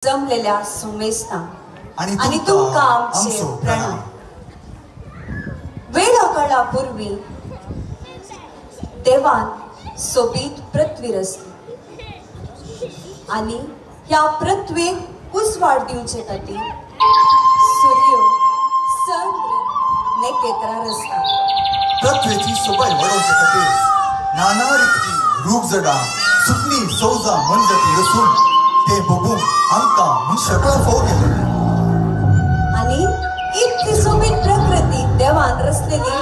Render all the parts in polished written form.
जमलेल्या सुमेस्ता आणि तुमकां आमचे प्रणाम. वेळा काळा पूर्वी देवान सोबीत पृथ्वी रचली आणि ह्या पृथ्वीक उजवाड दिवचे खातीर सूर्य चंद्र नखेत्रां रचता. पृथ्वेची सोबाय वाडोवचे खातीर नाना रितीची रूख झाडां सुकणी सौजा मनजाती रचून ते बघून आमकां मनशाकळा फोव केले. आनी इतली सोबीत प्रकृती देवान रचलेली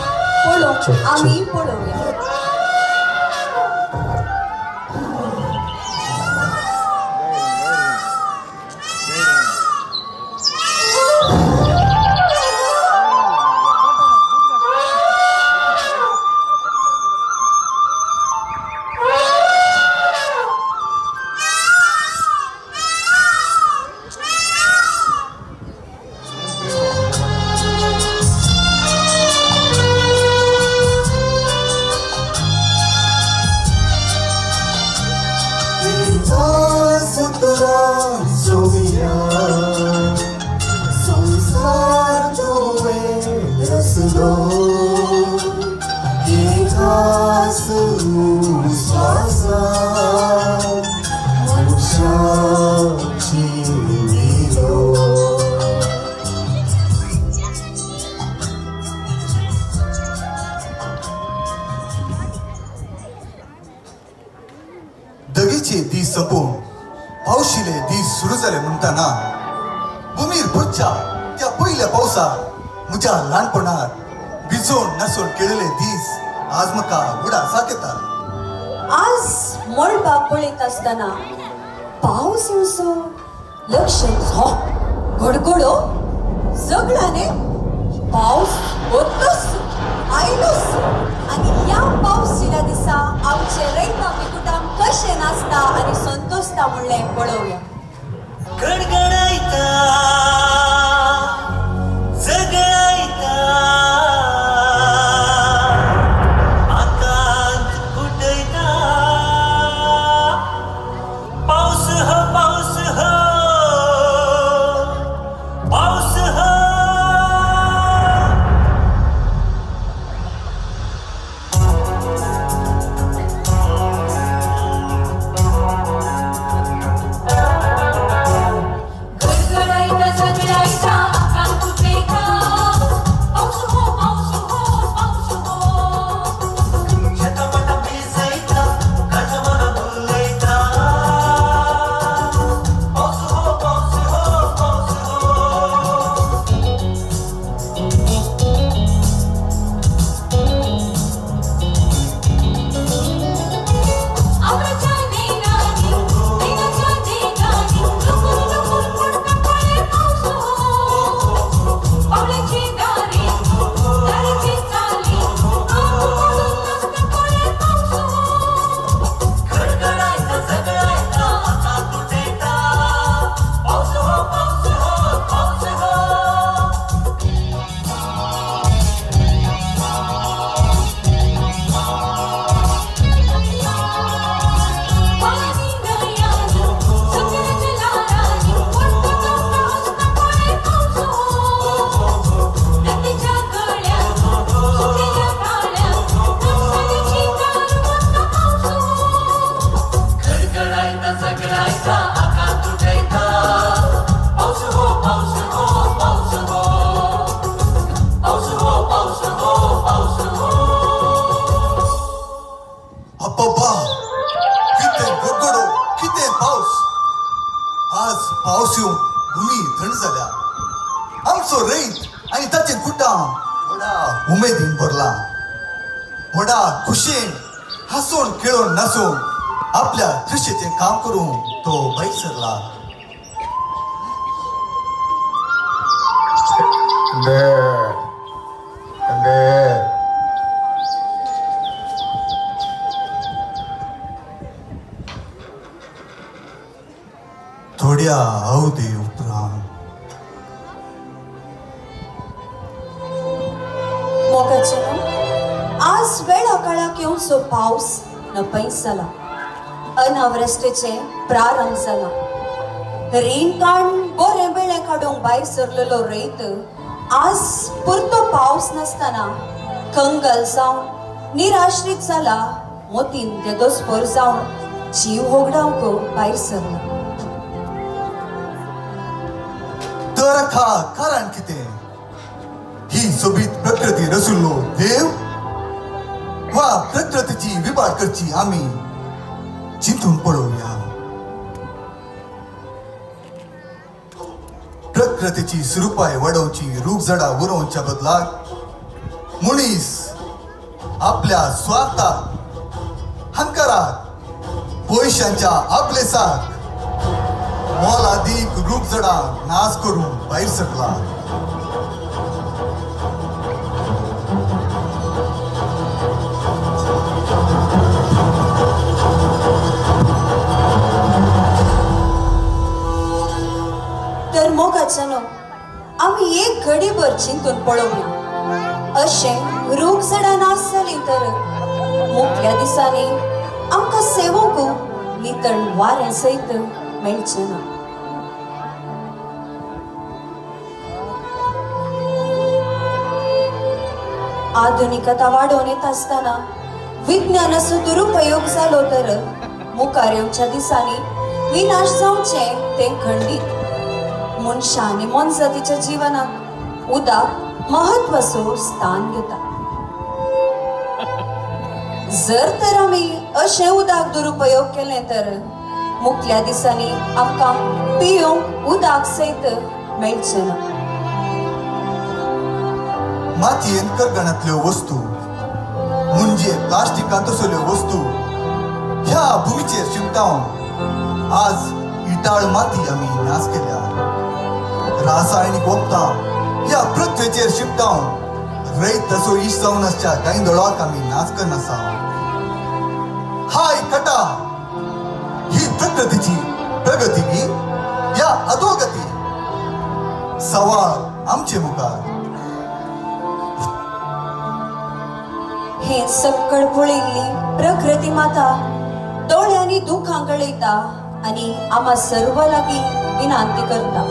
पळोवंक आमी पळोवया. दगीचे दीस सोंपून पावशिले दीस सुरू जाले म्हणटाना भुमीर पडच्या त्या पयल्या पावसार म्हज्या ल्हानपणार भिजोवन नासून खेळिल्ले दीस आज म्हाका उडासाक येता. आज मळबाक पळयत आसतना पावस येवचो लक्ष हो गडगडो जगळाने पावस वतलोच आयलोच. आनी ह्या पावसिल्या दिसा आमचे रयता पिकुटां कशें नाचता आनी संतोषता म्हणलें पळोवया. गडगडायता जगळायता आकांत उडयता पावस हो पावस हो पावस हो. पावस येवन भुमी थंड जाल्या. आमचो रयत आनी ताचें कुटां व्हडा उमेदीन भरला. व्हडा खुशेन हांसून खेळून नासून आपल्या कृशेचें काम करून तो भायर सरला. थोड्या अवधी उपरांत मोगाचें आज वेळा काळाक येवचो पावस नपयस जाला. अनावृष्टीचे प्रारंभ जाला. रीण काडून बरें बेळें काडूंक भायर सरलेलो रयत आज पुरतो पावस नासतना कंगल जावन निराश्रीत जाला. मोतीन तेदोसभर जावन जीव होगडावंक भायर सरला. तर खा कारण कितें? ही सोबीत प्रकृती रसुल्लो देव वा प्रकृतीची विभाग करची आमी चिंतून पळोवया. प्रकृतीची सुरुपाय वाडोवची रूख झाडां उरोवच्या बदलाक मनीस आपल्या स्वार्थाक, हंकाराक, पयशांच्या आपलेसाक मोलादीक रूख झाडां नाश करून भायर सरला. तर मोगाच्यानो आमी एक घडीभर चिंतून पळोवया. अशें रूख झाडां नाश जालीं तर मुखल्या दिसांनी आमकां सेवोंक नितळ वारें सयत मेळचें ना. आधुनिकता वाडोवन येता आसतना विज्ञानाचो दुरुपयोग जालो तर मुखार येवच्या दिसांनी विनाश जावचें तें खंडीत. मनशां आनी मोनजातीच्या जिवनांत उदक महत्वाचो स्थान घेता. जर तर आमी अशें उदक दुरुपयोग केलें तर मुखल्या दिसांनी आमकां पिवंक उदक सयत मेळचें ना. मातयेन करगणांतल्यो वस्तू म्हणजे प्लास्टिकांत असल्यो वस्तू ह्या भुमीचेर शिपटावन आज इटाळ माती आमी नाश केल्या. रासायनिक वखदां ह्या पृथ्वेचेर शिपटावन रयत तसो इश्ट जावन आसच्या गांयदोळाक आमी नाश करना आसा. हाय कटा ही प्रकृतीची प्रगती की या अधोगती सवाल आमचे मुखार. हे सक्कड पळयल्ली प्रकृती माता दोळ्यांनी दुखां गळयता आनी आमा सर्व लागीं विनंती करता.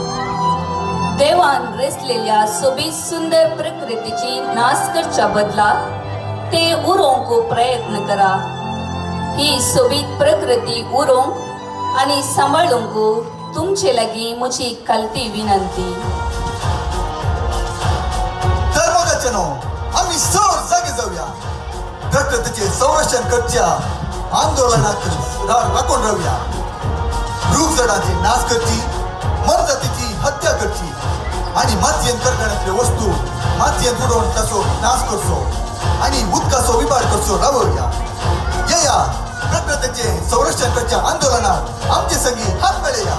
देवान रेसलेल्या सोबीत सुंदर प्रकृतीची नाश करच्या बदला ते उरोवंक प्रयत्न करा. ही सोबीत प्रकृती उरोवंक आनी सांबाळूंक तुमचे लागीं म्हजी खालती विनंती. तर मोगाच्यानो आमी सर जागे जावया. प्रकृतीचे संरक्षण करच्या आंदोलनाक राखून रावया. रूख झाडांची नाश करची, मोनजातीची हत्या करची आनी मातयेन करगणांतल्यो वस्तू मातयेन उडोवन ताचो नाश करचो आनी उदकाचो विभाग करचो रावया. येया प्रकृतीचे संरक्षण करच्या आंदोलनात आमचे संगी हात मेळया.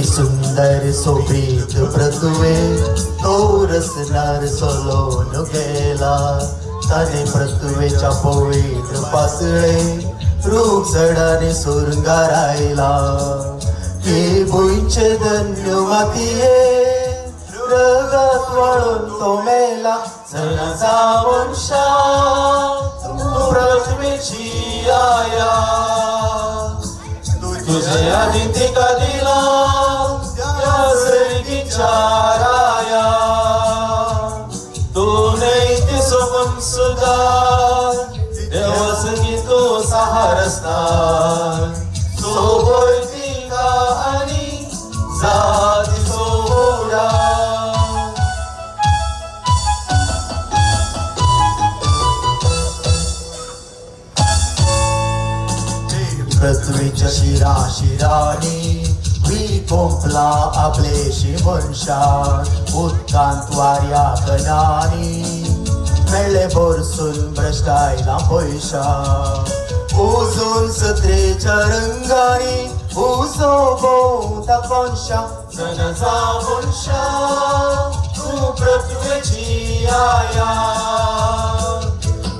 सुंदर सोबीत पृथ्वे तो रसनार सोलोन गेला. ताने पृथ्वेच्या पवित्र पासळे रूख झाडाने सुरंगारायला. हे भुंयचे धन्य मातये रगत वाळून तो मेला. चलना मनशा तूं पृथ्वेची आया तुझे आनी तिका दिला राया. तू नैती सोबन सुदार देवासंगी तू सहारसनार सोबय तिका आनी जाती सोडा. पृथ्वीच्या शिरा शिराणी कोंपला आपलेशी मनशान उदकांत वाऱ्या कणांनी मेळ्ळे भरसून भ्रश्टायला पयशा उजून सत्रेच्या रंगांनी उजो भोंवता कोनशा जनजा मनशा तूं पृथ्वेची आया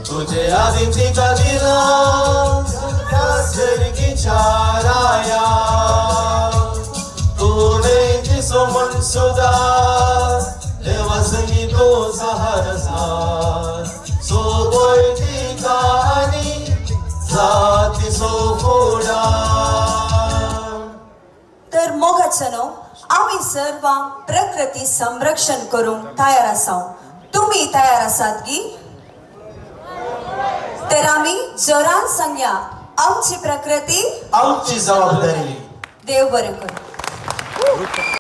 तुझे आदीं तिका दिलां त्या सर्गीच्या राया तूं न्हय दिसो म्हण सुदार देवा संगी तूं सहारसार सोबय तिका आनी जाती सो फुडार. तर मोगाचनो आमी सर्वां प्रकृती संरक्षण करूंक तयार आसा. तुमी तयार आसात की? तर आमी जोरान सांगया, आमची प्रकृती आमची जबाबदारी. देव बरें करूं.